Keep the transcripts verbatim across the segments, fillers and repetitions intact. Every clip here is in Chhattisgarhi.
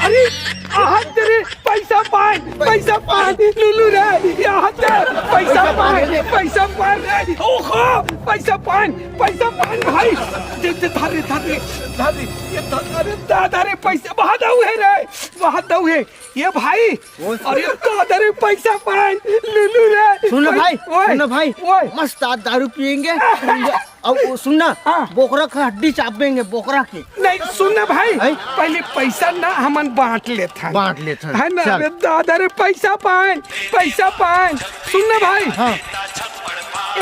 अरे, आहत रे, पैसा पान, पैसा पान, लुलू रे, आहत रे, पैसा पान, पैसा पान रे, ओहो, पैसा पान, पैसा पान भाई, दे, दे, धर रे, धर रे, धर रे, ये धर, अरे दादा रे, पैसा, वहाँ दऊ है रे, वहाँ दऊ है, ये भाई, अरे दादा रे, पैसा पान, लुलू रे, सुन ना भाई, ओए, सुन ना भाई, ओए। मस्त आज दारू पियेंगे, अब वो सुन ना, हाँ। बोकरा का हड्डी चापेंगे, बोकरा की। नहीं, सुन ना भाई, हैं? पहले पैसा ना हमन बांट लेथन। बांट लेथन। है ना? चल। अरे दादा रे, पैसा पान, पैसा पान। सुन ना भाई। हाँ।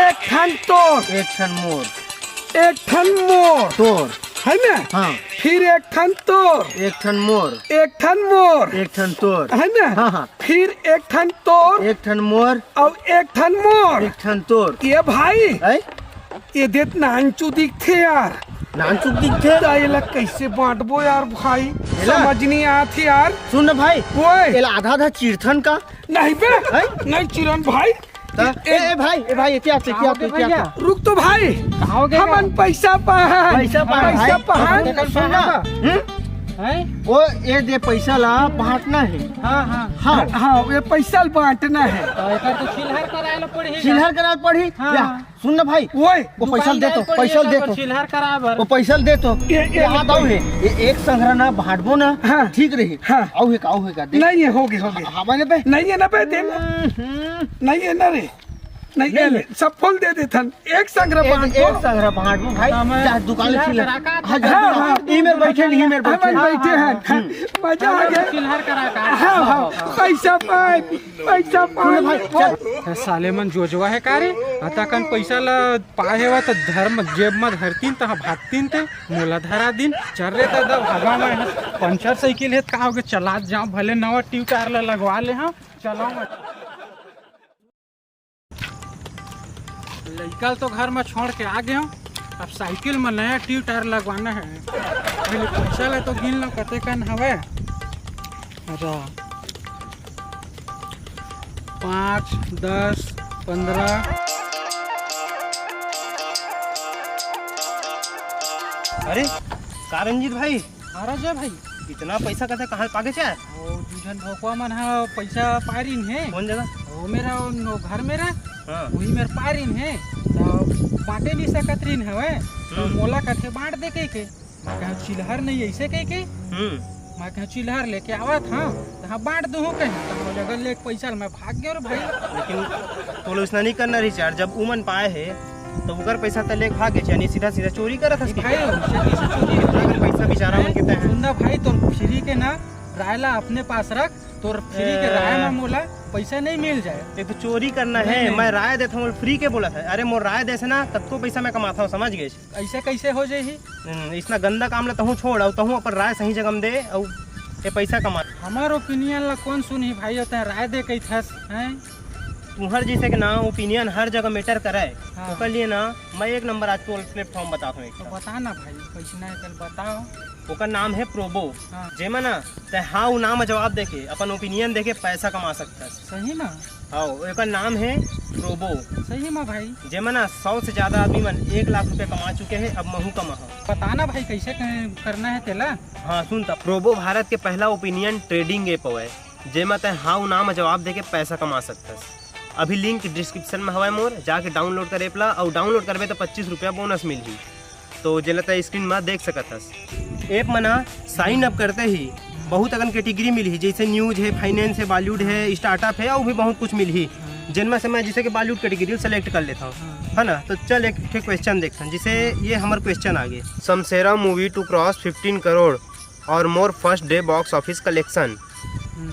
एक ठन तोर। एक ठन मोर। एक ठन मोर। तोर। है ना? हाँ। फिर एक ठन तोर। एक ठन मोर। एक ठन मोर। एक ठन तोर। है ना? हाँ, हाँ। फिर एक ठन तोर। एक ठन मोर। अउ एक ठन मोर। एक ठन तोर। ये भाई, हैं? ये देख नानचू दिखथे यार। नानचू दिखथे? त एला कैसे बांटबो यार भाई? एला? समझ नहीं आत हे यार। सुन ना भाई, ओए। एला आधा आधा चीरथन का? नहीं बे, हैं? नहीं चीरन भाई। त, ए, ए, ए भाई, ए भाई, एती आ, एती आ, एती आ। रुक तो भाई, कहाँ हो गया? हमन पैसा पाहन। पैसा पाहन, पैसा भाई। पाहन। सुन ना। हम्म? हैं? वो ये दे पैसा ला बांटना है। हाँ, हाँ। हाँ। हाँ, ये पैसा ला बांटना है। तो एकर तो चिल्हर कराए ला पड़ही। चिल्हर कराए पड़ही। हाँ। या, सुन ना भाई। ओए। वो पैसा दुकान दे तो, जाए पड़ही पैसा एकर दे तो। चिल्हर कराए बर। वो पैसा दे तो। ये, ये, यहाँ ये दाऊ है। ये एक संघरा ना बांटबो ना। हाँ। ठीक रही। हाँ। आऊ है का, आऊ है का, देख। नहीं है, होगे, होगे। हाँ, मैंने पे। नहीं है ना पे, दे ना। हम्म, हम्म। नहीं है ना रे। नहीं, नहीं ये है। ले, सब फूल दे देथन। एक संघरा एक, बांट एक दो। संघरा बांट दो भाई। हाँ, मैं जा दुकान ले चिल्हर चिल्हर। करा का हाँ, जा हाँ, दुकान हाँ। ले। ई मेर बैठे, ई मेर बैठे। हमन बैठे हैं। हम्म। मजा आ गया। चिल्हर करा का। हाँ, हाँ। पैसा पाए, पैसा पाए। भाई, चल। ए, साले मन जोजवा हे का रे? अतकन पैसा ला पाए हेवा त धर्म जेब म धरतीन त भागतीन ते मोला धरा दिन। चल रे दादा, भागा मैं। पंचर साइकिल हे त का होगे, चलात जाओ, भले नवा ट्यूब टायर ला लगवा ले। हाँ, चलाओ मैं। लइका ल तो घर म छोड़ के आ गेंव, अब साइकिल म नया ट्यूब टायर लगवाना हे। पहले पैसा ला तो गिन लो, कतेकन हवय। रा, पाँच, दस, पंद्रह। अरे, का रंजीत भाई, अरे जय भाई। इतना पैसा कते कहाँ पागे छे? ओ, दू झन भोकवा मन ह पैसा पाय रिन हे। कौन जगह? ओ मेरा, ओ नो घर मेरा। हाँ। वही मेर पाय रिन हे। तो बांटे नहीं सकत रिन हवे। तो हम्म। मोला कथे बांट दे कह के। मैं कहा चिल्हर नहीं ऐसे कह के। हम्म। मैं कहा चिल्हर लेके आवत हाँ। तो हाँ बांट दूँ कहीं। तो वो जगह लेके पैसा मैं भाग गयो रे भाई। लेकिन तोला उसना नहीं करना रही यार, जब उमन पाए हे तो ओकर पैसा त लेके भागे छे, यानी सीधा सीधा चोरी करत हस ए कि भाई, का? उनसे कैसे चोरी हो? इतना अगर पैसा बेचारा मन के तय है। सुन ना भाई, तोर फ्री के ना राय ला अपने पास रख, तोर फ्री के ए। राय मा मोला पैसा नहीं मिल जाए। एक तो चोरी करना नहीं, है, नहीं। मैं राय देता हूँ, फ्री के बोला था। अरे मोर राय देसे ना, ततको पैसा मैं कमाता हूँ, समझ गए? ऐसे कैसे हो जाही? हम्म, इसना गंदा काम ला तहूँ छोड़, अउ तहूँ अपन राय सही जगह में दे, अउ ये पैसा कमा। हमार ओपिनियन ला कौन सुनही भाई, होता है राय दे कही थस, हैं? तुम्हार जैसे के ना ओपिनियन हर जगह मैटर करे। हाँ। ओकर लिए ना मैं एक नंबर आज तोल प्लेटफॉर्म बताता हूँ एक तो ठो। बता ना भाई, कैसे ना है, चल बताओ। ओकर नाम है प्रोबो। हाँ। जेमा ना तै हाँ उ नाम जवाब देके अपन ओपिनियन देके पैसा कमा सकता है। सही में? हाँ, ओकर नाम है प्रोबो। सही में भाई? जेमा ना सौ से ज्यादा आदमी मन एक लाख रुपया कमा चुके हैं, अब महू कमा हो। बताना भाई कैसे क-, करना है तेला? हाँ सुन, त प्रोबो भारत के पहला ओपिनियन ट्रेडिंग ऐप हवय, जेमा तै हाँ उ नाम जवाब देके पैसा कमा सकथस। अभी लिंक डिस्क्रिप्शन में हवय मोर, जाके डाउनलोड कर ऐप ला, अउ डाउनलोड करबे त पच्चीस रुपया बोनस मिलही। तो जेला तै स्क्रीन में देख सकत हस। ऐप में ना साइन अप करते ही बहुत अकन कैटेगरी मिलही, जैसे न्यूज है, फाइनेंस है, बॉलीवुड है, स्टार्टअप है, और भी बहुत कुछ मिलही। जेन में से मैं जैसे कि बॉलीवुड कैटेगरी सेलेक्ट कर लेता हूँ, है ना? तो चल एक ठे क्वेश्चन देखते हैं, जैसे ये हमार क्वेश्चन आ गए, Shamshera movie two cross fifteen crore और मोर first day box office collection.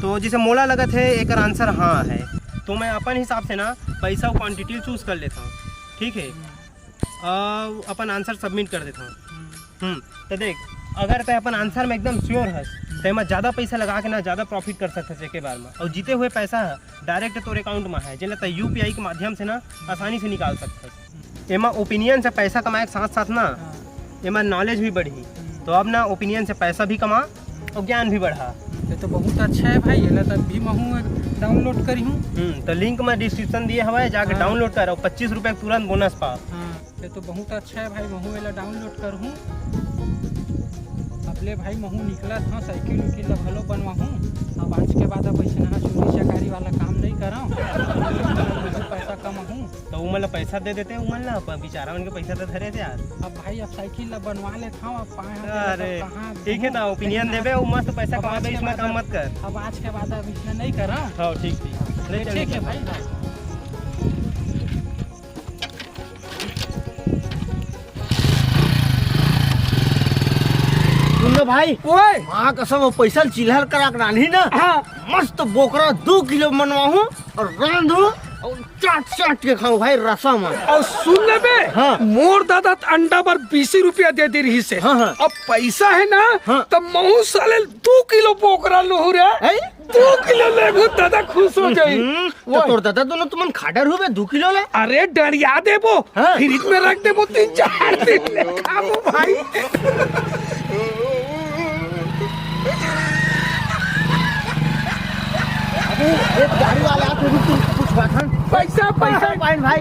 तो जैसे मोला लगत है एकर आंसर हाँ है, तो मैं अपन हिसाब से ना पैसा और क्वांटिटी चूज कर लेता हूँ, ठीक है? अउ अपन आंसर सबमिट कर देता हूँ। हम्म, तो देख, अगर तै अपन आंसर में एकदम श्योर हस, तो एमा ज्यादा पैसा लगा के ना ज्यादा प्रॉफिट कर सकत हस एके बार में, और जीते हुए पैसा ह डायरेक्ट तोर अकाउंट में है, जेला तै यूपीआई के माध्यम से ना आसानी से निकाल सकत हस। एमा ओपिनियन से पैसा कमाए के साथ साथ ना हाँ। एमा नॉलेज भी बढ़ही। हम्म। तो अब ना ओपिनियन से पैसा भी कमा और ज्ञान भी बढ़ा। ये तो बहुत अच्छा है भाई, एला तब भी महू डाउनलोड करी हूँ। हम्म, तो लिंक मैं डिस्क्रिप्शन दिए हवय, जाके हाँ। डाउनलोड कर और पच्चीस रुपये तुरंत बोनस पा। हाँ, ये तो बहुत अच्छा है भाई, महू एला डाउनलोड कर हूँ। अब ले भाई, महूँ निकलत हँव, साइकिल उकिल ला घलो बनवाहूँ। अब आज के बाद अब अइसना चोरी चकारी वाला काम नइ करँव। पैसा कमाहूँ। त उमन ला पैसा दे देते, उमन ला, प-, बिचारा मन के पैसा त धरे थे यार। अब भाई, अब साइकिल ला बनवा लेत हँव, अब पाए हँव, अरे, कहाँ ठीक हे ना, opinion देबे, अउ मस्त पैसा अब कमा आज दे, के इसमें बाद काम अब, मत कर। अब आज के बाद अब अइसना नइ करँव। हाँ, ठीक, ठीक। ले चल, ठीक हे भाई। सुन ना भाई, ओए! माँ कसम, वो पैसा ल चिल्हर करा के रांधही ना, हाँ। मस्त बोकरा दू किलो बनवाहूँ अउ रांधहूँ अउ चाट चाट के खाहूँ भाई, रसा म। अउ सुन ना बे, हाँ। मोर दादा त अंडा बर बीस रुपया दे दे रहिस हे। हाँ, हाँ। अब पैसा हे ना, हाँ। त महूँ साले दू किलो बोकरा लूहूँ रे। हैं? दू किलो लेबो दादा, खुश हो जाही। हम्म, त ओए। तोर दादा दोनों तुमन खा डरहू बे दू किलो ला? अरे, डरिया देबो, हाँ। फ्रिज में रख देबो, तीन चार दिन ले खाबो भाई। अबे, एक गाड़ी वाला आत हे, रुक, रुक, कुछ बात हे। पैसा पैसा पाए। पाएन भाई।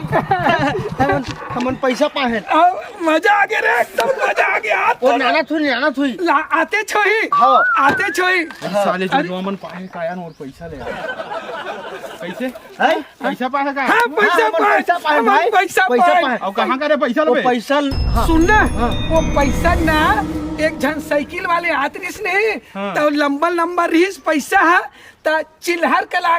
हमन, हमन पैसा पाएन। अब मजा आ गया रे, एकदम मजा आ गया। ओ नाना थुई, नाना थुई। ला, आते छोही। हाँ। आते छोही। हाँ। साले अरे। जुलवा मन पाए का यार, मोर पैसा ले आ। कैसे? हैं? पैसा पाए का? हाँ, पैसा हाँ, हमन पाए। पैसा पाए हमन भाई। पैसा पैसा पाए। पाए। अउ कहाँ करे पैसा वो लेबे? पैसा ल-, हाँ। सुन ना, हाँ। वो पैसा ना एक झन साइकिल वाले आत रिहिस नहीं, हाँ। त लंबा लंबा रिहिस पैसा हा, त चिल्हर कला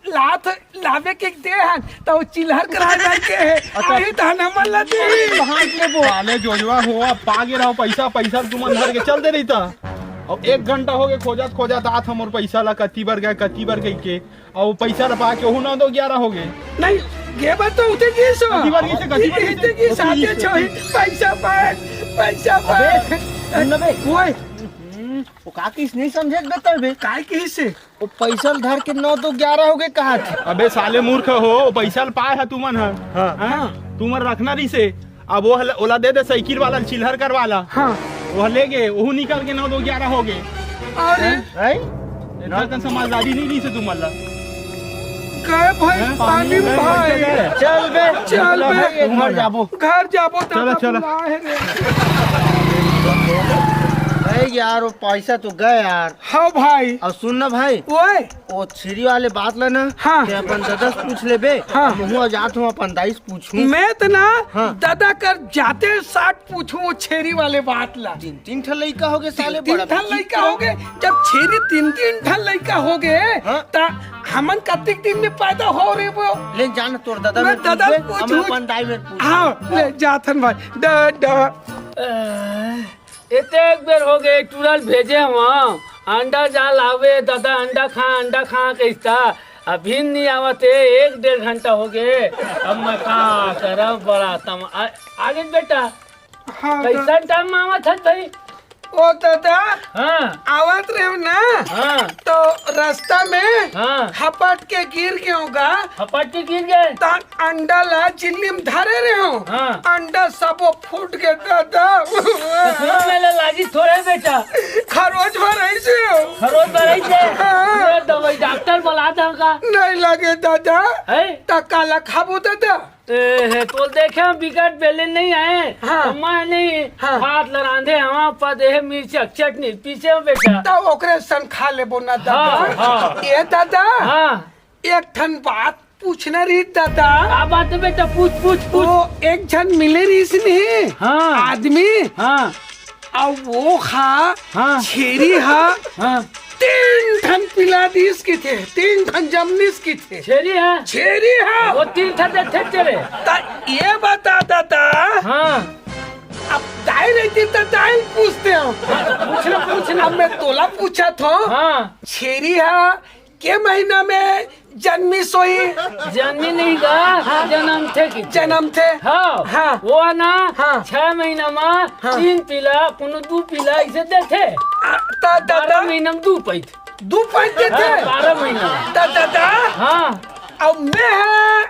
लात लावे के दे हन, त वो चिल्हर करा करके हे। अच्छा। आही त हमन ला दे। कहाँ के वो? साले जोजवा हो, अब पागे रहो पैसा, पैसा तुमन धर के चल दे रही था। अब एक घंटा हो गए खोजत खोजत आत हमर पैसा ला, कति बर गए, कति बर गई के। अउ पैसा ल पाके ओहू नौ दो ग्यारह हो गए। नहीं, गे बर तो उते गिस हो। कति बर गिस, कति बर गिस? इते गिस, आते छोही, पैसा पाए, पैसा अबे, पाए। सुन ना बे। ओए। वो का किस नहीं समझे बे तब बे? काय किस से? वो पैसा ल धर के नौ दो ग्यारह हो गए कहा थे। अबे साले मूर्ख हो, वो पैसा ल पाए है तुमन ह। हाँ। हाँ? तुमन रखना रही से। अब वो हल-, ओला दे दे साइकिल वाला, चिल्हर कर वाला। हाँ। वो ले गए, वो निकल के नौ दो ग्यारह हो गए। अरे। हैं? इतना कन समझदारी नहीं दी से तुम वाला। गए भाई, हैं? पानी में भाई। चल बे। चल बे। भाई, घर जाबो। घर जाबो, चलो, दादा चलो। बुलाए रे। अरे यार, वो पैसा तो गए यार। हाँ भाई। अउ सुन ना भाई। ओए। वो छेरी वाले बात ला ना, हाँ। ते अपन दादा से पूछ लेबे। हाँ। महूँ जात हूँ अपन दाई से पूछूं। मैं त ना हाँ। दादा कर जाते साथ पूछूं वो छेरी वाले बात ला। तीन तीन ठन लइका हो गए साले, तीन बड़ा ठन लइका हो गए। जब छेरी तीन तीन ठन लइका हो गए, हाँ। त हमन कतिक दिन में पैदा हो रहे वो? ले जान तोर दादा मैं में दादा पूछबे, पूछूं। हम अपन दाई में पूछ। हाँ, ले जाथन भाई। दा, दा। एतेक बेर हो गए, टूरा ल भेजे हवं, अंडा जा लावे, दादा अंडा खा, अंडा खा कहिस त, अभी नी आवत हे, एक डेढ़ घंटा हो गए। अब मैं का करब, बड़ा तम-, आ, आ गए बेटा। हाँ, कैसन टाइम में आवत हस भाई? ओ दादा, हाँ। आवत रहे ना, हाँ। तो रास्ता में हाँ। हपट के गिर गए होगा। हपट के गिर गए? त अंडा ला झिल्ली में धरे रहे हो। हाँ। अंडा सबो फूट के दादा। ससुर मेला लागी थोड़े बेटा। खरोच भरई से हो। खरोच भरई से? हाँ। ये दवाई डॉक्टर बुला दे का? नहीं लगे दादा। है? त काला खाबो दादा? ए हे, तोल देखे बिकट बेले नहीं आए। हाँ। त मैं नहीं हाँ। हाथ लरांधे हवा पद हे मिर्च चटनी पीछे में बेटा। त ओकरे सन खा लेबो ना दादा। हाँ, हाँ। ये दादा। हाँ। एक ठन बात पूछना रही दादा। का बात है बेटा? पूछ, पूछ, पूछ। वो एक झन मिले रहिस नहीं। हाँ। आदमी। हाँ। अब वो हा, हाँ। छेरी हा, हाँ। तीन ठन पिला दिस की थे, तीन ठन जमनिस की थे। छेरी हा? छेरी हा। वो तीन ठन देथे तेरे। त ये बता दादा। हाँ। अब दाई रहती त दाई पूछते हो। हाँ, पूछ ना, पूछ ना। अब मैं तोला पूछा था। हाँ। छेरी हा, के महीना में जन्मी सोई? जन्मी नहीं गा, हाँ। जन्म थे कि थे। जन्म थे? हाँ। हाँ। वो ना, हाँ। छह महीना में हाँ। तीन पीला, कोनो दू पीला इसे देथे। आ, त दादा बारह महीना में दू पैत। दू पैत देथे? हाँ, बारह महीना में। त दादा, हाँ। अब मैं हाँ,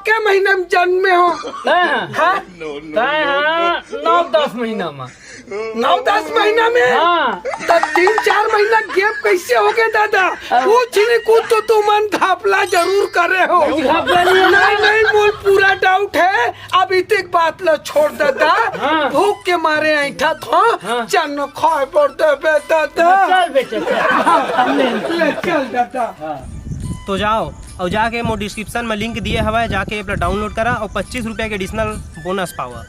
के महीना में जन्मे हो? हाँ। हाँ? तय हाँ, नौ दस महीना में। नौ दस महीना में? हाँ। त तीन चार महीना gap कैसे हो गए दादा? कुछ नहीं, कुछ तो तुमन घपला जरूर करे हो। घपला नहीं है। नहीं नहीं, मोर पूरा doubt है। अब इतिक बात ल छोड़ दादा। हाँ। भूख के मारे ऐठा था। हाँ। चन खाए बर देबे दादा। चल बेटा, चल। ले चल दादा। तो जाओ और जाके मोर description में link दिए हवय, जाके app ला download करा और पच्चीस रुपया के additional bonus पावा।